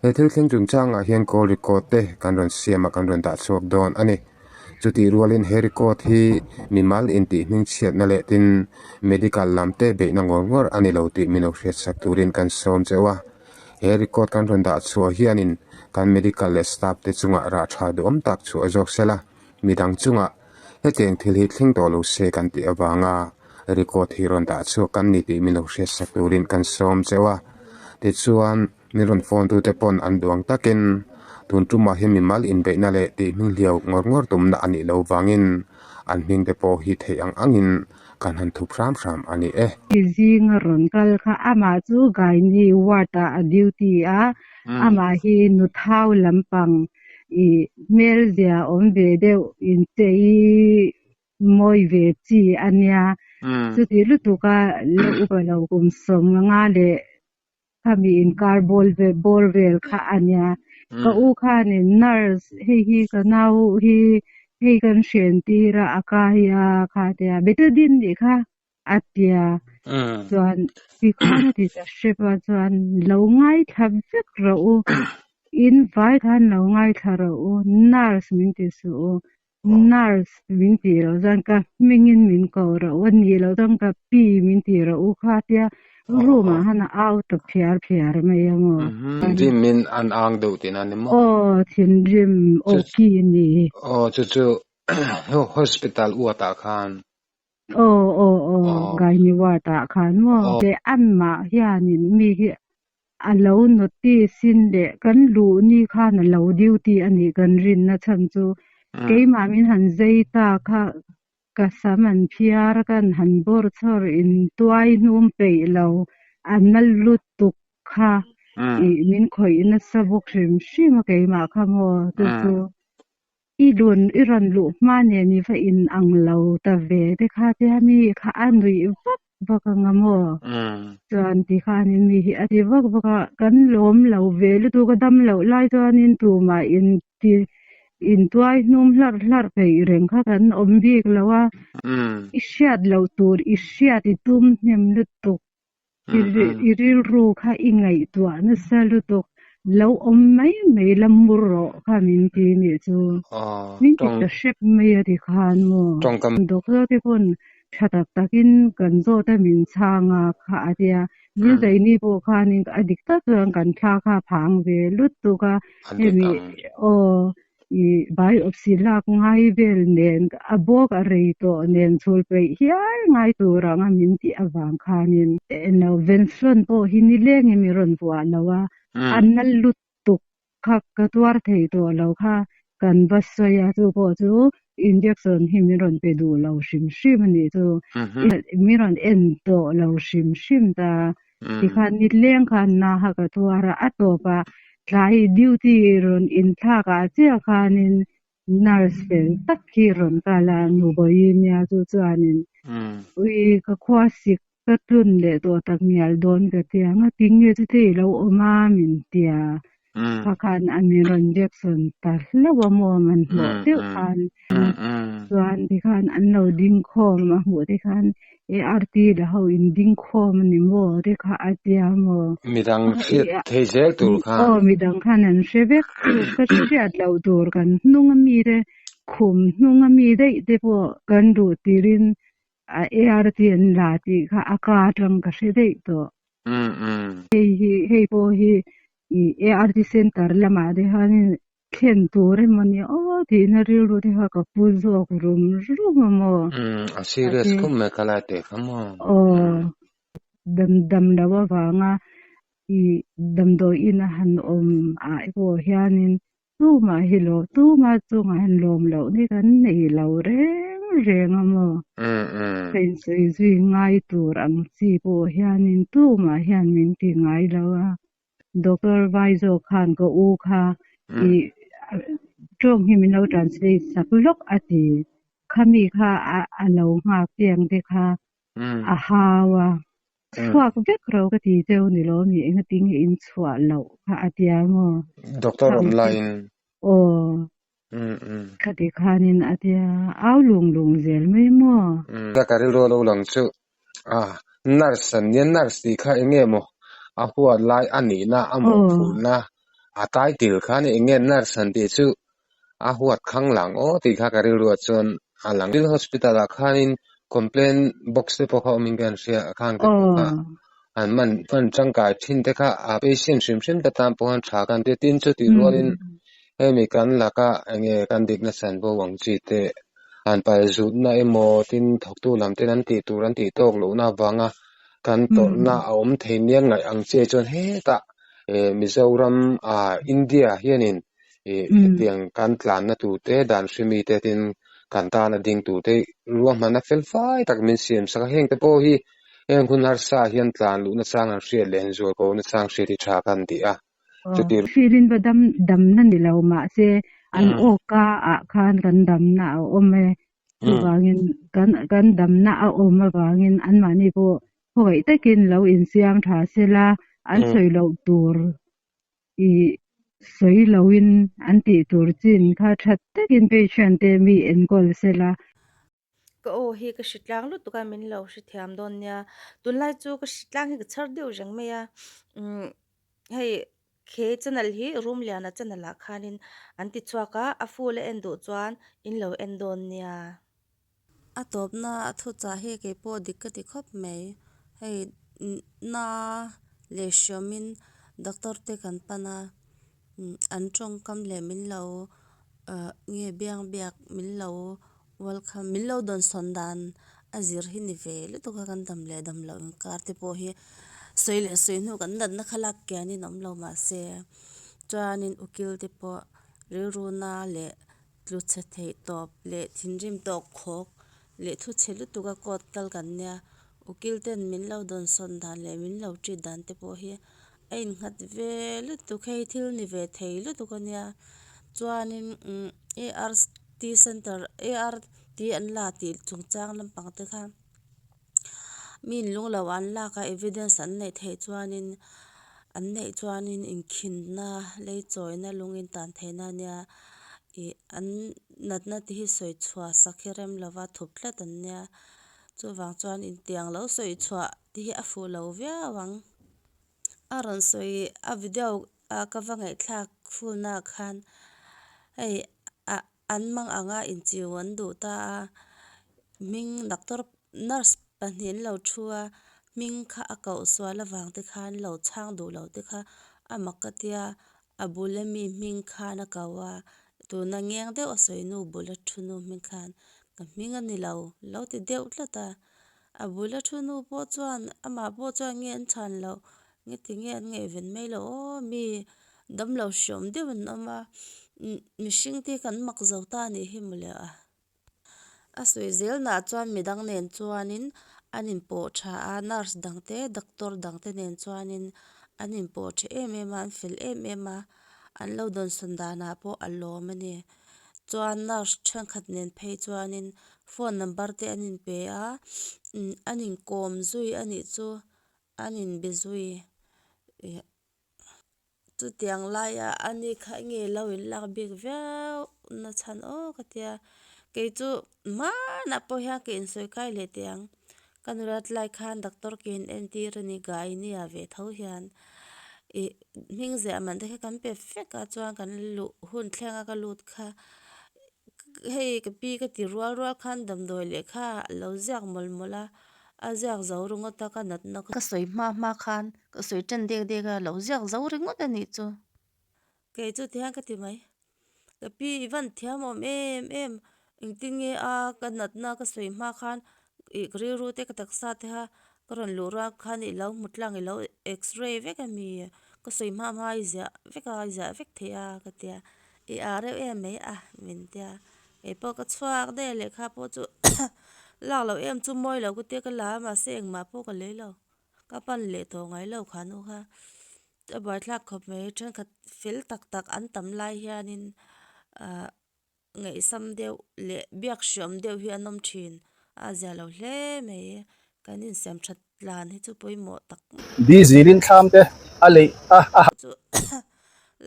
He thil thleng chungchangah hian call record te kan rawn siam a kan rawn dah chhuak dawn a ni. Chutih rualin he record hi mimal intih hmingchhiatna leh tin medical lam te beihna ngawr ngawr a ni lo tih min lo hriatsak turin kan sawm cheu a. He record kan rawn dah chhuah hianin kan medical leh staff te chungah rah tha duhawm tak chhuah zawk sela midang chungah hetiang thil hi thleng tawh lo se kan tih avanga record hi rawn dah chhuak kan ni tih min lo hriatsak turin kan sawm cheu a. Tichuan min rawn phone tute pawn an duang takin tun tumah hi mimal inbeihna leh tih hming hliau ngawr ngawr tumna a nih loh vangin an hming te pawh hi theih ang angin kan han thup hram hram a ni e. Zinga rawn kal kha amah chu Gynae ward ah a duty a, amah hi nuthau lampang i hmel zia awm ve deuh inchei mawi ve chi a nia. Chuti lutuka la upa lo kum 15 leh khami inkar ball ve bawr vel kha a nia. Ka u khanin nurse hei hi ka nau hi hei kan hren tir a a kai a kha tia betadine nih kha a tia chuan tikhan a ti ta hrep a chuan lo ngaithla vek rawh u in vai khan lo ngaithla rawh u nurse min ti suh u nurse min tih loh chuan ka hmingin min ko rawh u a nih loh chuan ka pi min tih rawh u kha tia room ah khan a au ta phiar phiar mai a maw. Thinrim in an ang deuh tihna a ni maw? Aw thinrim aw ki ni. Aw chu chu hospital uat ah khan. Aw aw aw Gynae ward ah khan maw. Leh amah hianin mi hi a lo notice in leh kan luh ni khan a lo duty a nih kan rinna chhan chu keimah min han zei ta kha ka sam an phiar kan han bawr chhawr in tuai hnum peih lo a na lutuk kha ih min khawih nasa bawk hrim hrim a keimah kha maw chu chu I lun i rawn luh hma nen i va in ang lo ta ve te kha tia mi kha a nuih vak vak anga maw? Chuan ti khanin mi hi a ti vak vak a, kan lawm lo ve lutuk a dam loh lai chuanin tumah in ti in tuai hnum hlarh hlarh peih reng kha kan awm bik lo a, i hriat loh tur i hriat i tum hnem lutuk I rilru kha i ngaihtuah nasa lutuk lo awm mai mai la mur rawh kha min ti nih chu. Min ti ta hrep mai a ti khan maw. Doctor te pawn tha tak takin kan zawt a min chhang a kha a tia. Zildaini pawh khanin a dik tak chuan kan thla kha a phang ve lutuk a. Hemi aw I biopsy lak ngai vel nen a bawk a rei tawh nen chhul peih hial ngai tur anga min tih avang khanin eno Venflon pawh hi nilengin mi rawn vuah lo a, a na lutuk kha ka tuar thei tawh lo kha kan va sawi a, chu pawh chu injection hi min rawn pe duh lo hrim hrim a nih chu, min rawn en tawh lo hrim hrim ta. Tikhan nileng khan na kha ka tuar a, a tawpah tlai duty rawn inthlak ah chiah khanin nurse fel tak hi rawn kal a, Nubawi nia chu chuanin ui ka khua sik ka tlun leh tawh tak ngial dawn ka ti a, ngatinge chutei i lo awm a min ti a, kha khan a min rawn injection ta hlauh a maw man hlawh deuh khan chuan tikhan an lo ding khawm a hmuh te khan ART la ho in ding khawm a ni maw te kha a tia maw Midang hriat thei zel tur khan. Aw midang khan an hre vek chu ka hriat loh tur kan hnung a mi te khum hnung a mi daih te pawh kan duh tirin ART an la tih kha a ka atang ka hre daih tawh. Hei hi hei pawh hi i ART center lamah te hianin thlen tur emaw ni aw tihna rilru te kha ka pu zawk rum rum a maw. A serious khum mai ka lai teh kha maw. Aw dam dam lo avanga i damdawi in a han awm ah pawh hianin Tumah hi lo, tumah chungah hian lawm loh ni kan nei lo reng reng a maw? Ka insawi zui ngai tur ang chi pawh hianin tumah hian min ti ngai lo a. Doctor vai zawk khan ka u kha i tawng hi min lo translate sak lawk a ti. Khami kha a lo nghak chiang te kha a hau a. Chhuak vek ro ka ti cheu ni lo mi engati nge in chhuah loh kha a tia maw? Doctor awm laiin. Aw. Khati khanin a tia au lung lung zel mai maw? Ka rilru a lo lang chu a nurse an nia nurse tih kha enge maw a huat lai a nihna a mawhphurhna A title khan eng nge nurse han tih chu a huat khang lang aw tih kha ka rilruah chuan a lang. Civil Hospital ah khanin complaint box te pawh kha awmin ka han hria a, khang te pawh kha han man hman tangkai thin te kha a patient hrim hrim te tan pawh khan tha kan ti a, tin chutih rualin hemi kan laka eng nge kan dikna chanvo ang chi te han pal zutna emaw tin thawktu lam ten an tih tur an tih tawk lohna avanga kan tawrhna a awm thei nia ngaih ang che chuan hetah Mizoram India hianin hetiang kan tlanna turte dan hrimi te tin kan tana ding turte ruahmanna fel fai tak min siam sak a, hengte pawh hi heng hun harsa hian tlan luhna chang an hriat leh an zual ko na chang hriat hi tha kan ti a. Chuti. Firin va dam damna ni lo mahse an awka ah khan kan damna a awm e. Chuvangin kan kan damna a awm avangin anmahni pawh khawngaih takin lo insiam tha sela an sawi loh tur i sawi loin an tih tur chin kha tha takin patient te mi enkawl sela. Ka aw hi ka hri tlang lutuk a min lo hre thiam dawn nia tunlai chu ka hri tlang hi ka chhar deuh reng mai a umm hei he channel hi room liana channel ah khanin an ti chhuak a a full a en duh chuan in lo en dawn nia. A tawpna a thuchah hi kei pawh dik ka ti khawp mai. Hei na leh hriawmin doctor te kan pan a, an tawngkam leh min lo nge biang biak min lo welcome min lo dawnsawn dan a zir hi ni ve lutuk a kan dam leh dam loh inkar te pawh hi sawi leh sawi hnu kan natna kha lak kianin awm lo mahse chuanin ukil te pawh rilru na leh Tlu chhe theih tawp leh thinrim tawk khawk leh thu chhe lutuk a court kal kan nia. Ukil ten min lo dawnsawn dan leh min lo treat dan te pawh hi a innghat ve lutuk hei thil ni ve thei lutuk a nia. Chuanin umm ART center ART an la tih chungchang lampang te kha mi inlung lo an lak a evidence an neih theih chuanin an neih chuanin inkhinna lei chawina lung intan theihna a nia ih an natna te hi sawi chhuah sak hi rem lova thup tlat an nia chuvang chuan intiang lo sawi chhuah te hi a fuh lo viau ang. A rawn sawi a video a ka va ngaihthlak fulna ah khan hei ah an mang anga inchiu an duh ta a hming doctor nurse pahnih an lo thu a hming kha a koh sual avang te khan lo chhang duh lo te kha a mak ka tia a bul ami hming khan a ko a tuna ngeng deuh a sawi nu bul a thu nu hming khan ka hming a ni lo lo ti deuh tlat a. A bul a thu nu pawh chuan amah pawh chuan nge an chhan loh nge ti nge an ngaihven mai loh aw mi damlo hreawm deuh an awm a mihring te kan mak zo ta a nih hi mawle a. A sawi zel nah chuan midang nen chuanin an inpawh tha a nurse dang te doctor dang te nen chuanin an inpawh tha em em a an fel em em a an lo dawnsawn danah pawh a lawm a ni. Chuan nurse thenkhat nen phei chuanin phone number te an inpe a an inkawm zui a nih chu an inbe zui ih chutiang laia ani kha nge lo inlak bik viau na chhan aw ka tia kei chu hmanah pawh hian ka insawi kai leh teh ang ka nulat lai khan doctor ke in entir a ni gynae ah ve tho hian ih hming ziah man te kha kan pe vek a chuan kan luh hun thleng a ka lut kha. Hei ka pi ka ti rual rual khan damdawi lehkha a lo ziak mawlh mawlh a, a ziak zo ringawt a ka natna ka sawi hma hma khan ka sawi tan dek dek a, lo ziak zo ringawt a nih chu. Kei chu tihian ka ti mai, ka pi i van thiam awm em em, engtin nge a ka natna ka sawi hma khan ih ka rilru te ka taksa te kha ka rawn luh rual khan i lo hmu tlang i lo x-ray vek a mi, ka sawi hma hma i ziah vek a i ziah vek thei a ka ti a. I ah reuh em mai a min tia kei pawh ka chhuak daih a lehkha pawh chu lak loh em chu mawi lo ka tia ka la a mahse engmah pawh ka lei lo ka pan leh tawh ngai lo kha nu kha a buaithlak khawp mai thenkhat fel tak tak an tam lai hianin ah ngaihsam deuh leh biak hriawm deuh hi an awm thin a zia lo hle mai kan insiam that tlan hi chu pawimawh tak Diesel in thlam te a leih a a. Chu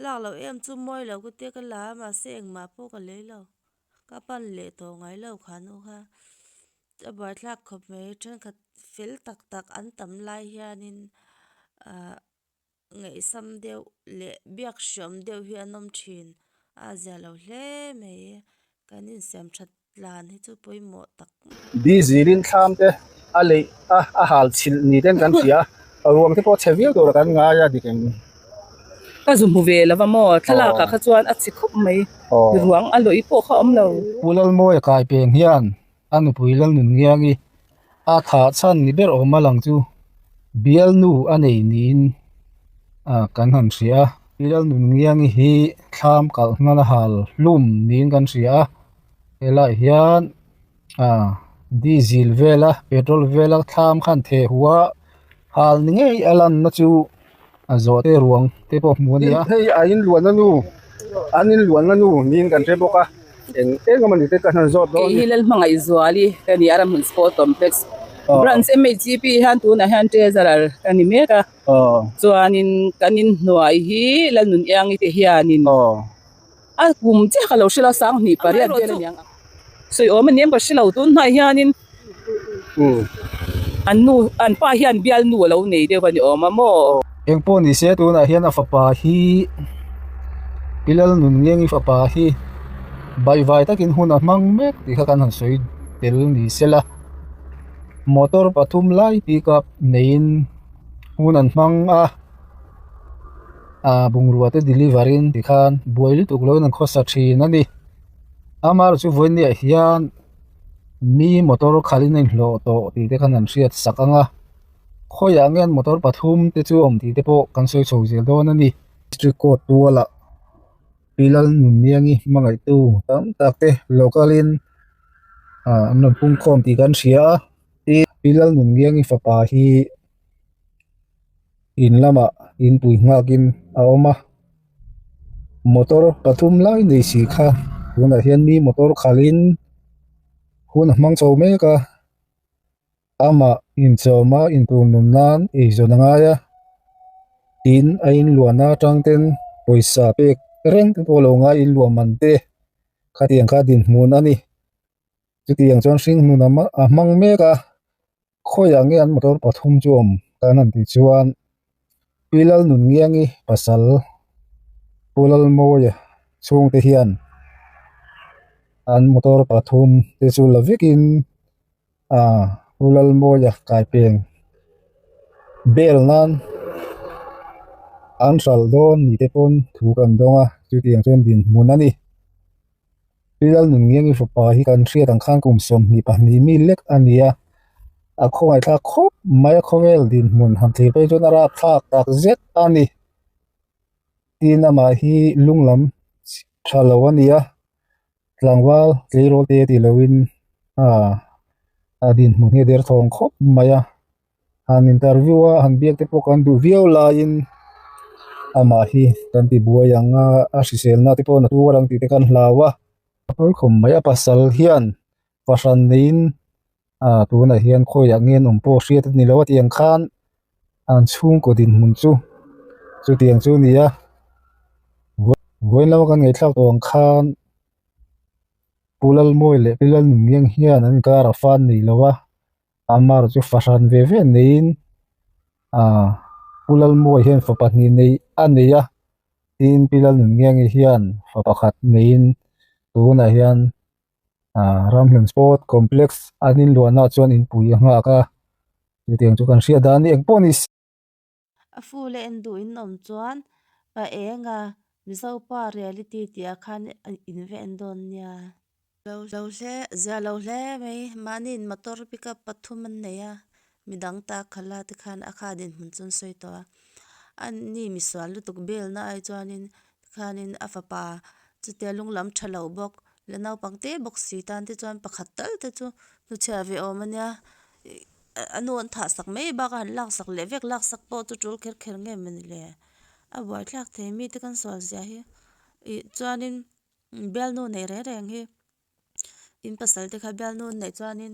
lak loh em chu mawi lo ka tia ka la a mahse engmah pawh ka lei lo ka pan leh tawh ngai lo kha nu kha a buaithlak khawp mai thenkhat fel tak tak an tam lai hianin ah. Ngaihsam deuh leh biak hriam deuh hi an awm thin a zia lo hle mai kan insiam that tlan hi chu pawimawh tak. Diesel in thlam te a leih a a hal chhilh ni ten kan hria a ruang te pawh chhe viau tur a kan ngai a dik em. Ka zu hmu ve lova maw thlalak ah kha chuan a chhe khawp mai ruang a lawih pawh kha a awm lo. Pu Lalmawia kai peng hian A nupui Lalnungiangi a thah chhan ni ber awm a lang chu bialnu a nei niin kan han hria a. Lalnungiangi hi thlam kalh hman a hal hlum niin kan hria a, helaiah hian diesel vela petrol vela thlam khan theh huh a hal ni ngei a lanna chu a zawh te ruang te pawh hmuh a ni a. Hei a inluahna nu an inluahna nu niin kan hre bawk a eng eng emaw ni te ka han zawt dawn a ni. Kei hi Lalhmangaihzuali ka ni a Ramhmun Sport Complex Branch MHGP hian tunah hian Treasurer ka ni mek a chuanin kan inhnuai hi Lalnuniangi te hianin a kum chiah ka lo hre lo a sanghnih pariat vel a niang a sawi awm a ni em ka hre lo tun hnuai hianin an nu an pa hian bial nu a lo nei deuh a ni awm a maw. Eng pawh ni se tunah hian a fapa hi Pi Lalnungiangi fapa hi baihvai takin hun a hmang mek tih kha kan han sawi tel ni sela motor pathum lai pick up neiin hun an hmang a. Ah bungrua te deliver in tikhan buai lutuk loin an khawsa thin a ni amaherawhchu chu vawinia hian mi motor khalhin a inhlawh tawh tih te khan an hriat sak ang a khawiah nge an motor pathum te chu awm tih te pawh kan sawi chho zel dawn a ni. District court tualah Pi Lalnunniangi hmangaihtu tam tak te local in ah an rawn pungkhawm tih kan hria a Pi Lalnunniangi fapa hi. In lamah inpui nghakin a awm a motor pathum lai nei si kha tunah hian mi motor khalhin hun a hmang chho mek a amah inchawma intur nun nan eizawn a ngai a tin a inluahna atang ten pawisa pek reng te pawh a lo ngai inluah man te khatiang kha dinhmun a ni chutiang chuan hringhmun a hmang mek a. Khawiah nge an motor pathum chu awm kan han tih chuan Pi Lalnungiangi pasal Pu Lalmawia chhungte hian an motor pathum te chu la vekin ah Pu Lalmawia kaipeng bel nan an hralh dawn ni te pawn thu kan dawng a chutiang chuan dinhmun a ni. Pi Lalnungiangi fapa hi kan hriat ang khan kum 22 mi lek a ni a, a khawngaihthlak khawp mai a khawvel dinhmun han thlir phei chuan a rapthlak tak zet a ni. Tin amah hi lung lam tha lo a ni a, tlangval tleirawl te tih loin a dinhmun hi a derthawng khawp mai a. Han interview a han biak te pawh kan duh viau laiin amah hi kan ti buai ang a a hriselna te pawh na tuar ang tih te kan hlau a a pawi khawm mai a pasal hian fahran neiin ah tunah hian khawiah nge an awm pawh hriat a ni lo a tiang khan an chhungkaw dinhmun chu chutiang chu a ni a vawiin lama kan ngaihthlak tawh ang khan Pu Lalmawi leh Pi Lalnungiang hian an inkar a fan nei lo a. Amar chu fahran ve ve neiin ah Pu Lalmawi hian fa pahnih nei a nei a tin Pi Lalnungiangi hian fa pakhat neiin tunah hian ah Ramhlun Sport Complex an inluahnaah chuan inpui a nghak a chutiang chu kan hriat dan a ni engpawh ni se. A full a en duh in awm chuan pa eng a Mizo pa reality tih ah khan in va en dawn nia. Lo lo hle zia lo hle mai mahni in motor pick up pathum an nei a midang ta khala te khan a kha dinhmun chu an sawi tawh a ani misual lutuk bel na ai chuanin tikhanin a fapa chutia lung lam tha lo bawk la naupang te bawk si tan te chuan pakhat tal te chu hnuchhiah ve awm ania a nu an thah sak mai bakah han lak sak leh vek lak sak pawh chu tul kher kher nge mawni le a buaithlak thei mite kan sual zia hi ih chuanin bialnu nei reng reng hi in pasal te kha bialnu an neih chuanin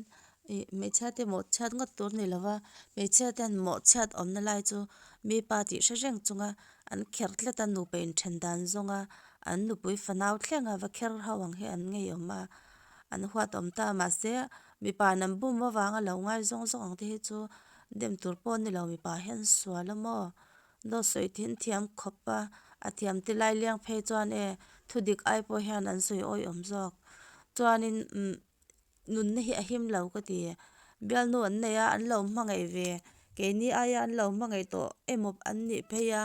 ih hmeichhia te mawh chhiat ngawt tur a ni lo va hmeichhia te an mawh chhiat awmna lai chu mi pa tih hre reng chunga an kher tlat a nupa inthen dan zawnga an nupui fanau thleng a va kher ho ang hi an ngeiawm a an huat awm ta mahse mipa an bum avanga lo ngai zawng zawng ang te hi chu dem tur pawh a ni lo mipa hian sual a maw. Dawt sawi thin thiam khawp a, a thiam ti lai leng phei chuan e thudik ai pawh hian an sawi awihawm zawk. Chuanin umm nunna hi a him lo ka ti. Bialnu an nei a, an lo hmangaih ve. Keini aia an lo hmangaih tawh emaw an nih phei a,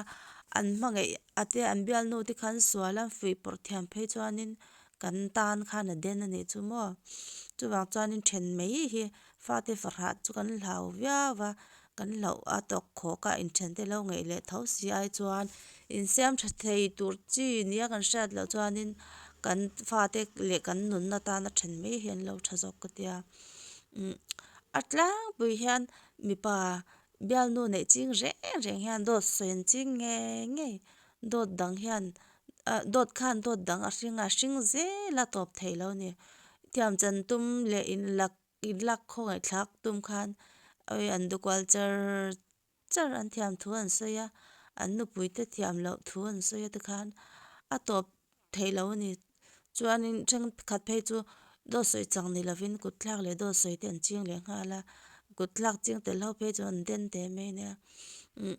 an hmangaih a te an bialnu te khan sual a fuih pawrh thiam phei chuanin kan tan khan a den a nih chu maw. Chuvang chuanin then mai hi fate fahrah chu kan hlau viau va, kan hlauh a tawk khawk a inthen te lo ngaih leh tho si ai chuan insiam tha thei tur chi nia kan hriat loh chuanin kan fate leh kan nunna tana then mai hi an lo tha zawk ka tia. Umm a tlangpui hian mipa bialnu neih ching reng reng hian dawt sawi an ching ngei ngei dawt dang hian ah dawt khan dawt dang a hring a hring zel a tawp thei lo a ni. Thiam chan tum leh inlak inlak khawngaih thlak tum khan awi an du kual char char an thiam thu an sawi a an nupui te thiam loh thu an sawi a tikhan a tawp theih loh a ni. Chuanin thenkhat phei chu dawt sawi chang ni lovin kut thlak leh dawt sawi te an ching leh nghal a kut thlak ching tel ho phei chu an den teh mai a nia umm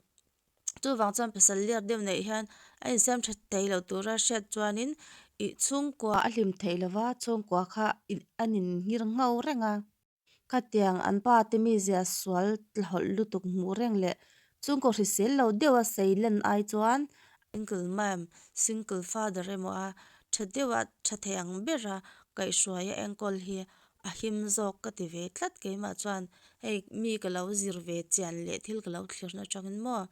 chuvang chuan pasal liak deuh neih hian a insiam tha thei loh tura hriat chuanin ih chhungkua a hlim theih lova chhungkua kha an inngir ngho reng a. Khatiang an pa te mizia sual tlahawlh lutuk hmuh reng leh chhungkaw hrisel lo deuh a sei len ai chuan single mom, single father emaw a tha deuh a tha thei ang ber a kaihhruai a enkawl hi a him zawk ka ti ve tlat keimah chuan hei mi ka lo zir ve chian leh thil ka lo thlirna atangin maw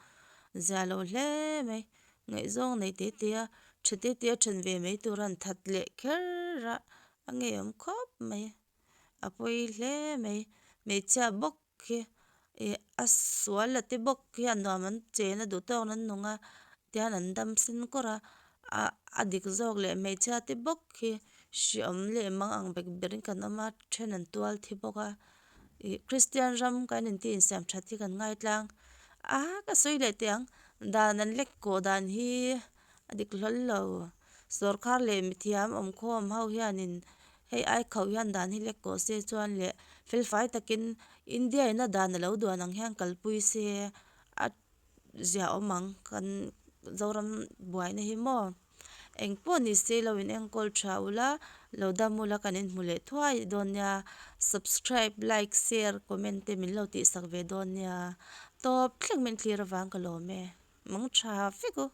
zia lo hle mai ngaihzawng nei te te a tha te te a then ve mai tur a an that leh kher a a ngeiawm khawp mai. A pawi hle mai hmeichhia bawk khi ih a sual la te bawk hian nuam an chen a duh tawk an nung a tihian an dam sen kawr a ah a dik zawk leh hmeichhia te bawk khi hreawm leh mang ang bek ber in kan awm a then an tual thi bawk a ih kristian ram kan intih insiam that hi kan ngai tlang a ka sawi leh teh ang dan an lek kawh dan hi a dik hlawl lo. Sawrkar leh mithiam awmkhawm ho hianin hei ai khauh hian dan hi lek kawh se chuan leh felfai takin India ina dan a lo duan ang hian kalpui se a ziahawm ang kan Zoram buaina hi maw engpawh ni se lo in enkawl tha ula lo dam ula kan inhmu leh thuai dawn nia subscribe like share comment te min lo tihsak ve dawn nia tawp thleng min thlir avang ka lawm e mang tha vek u.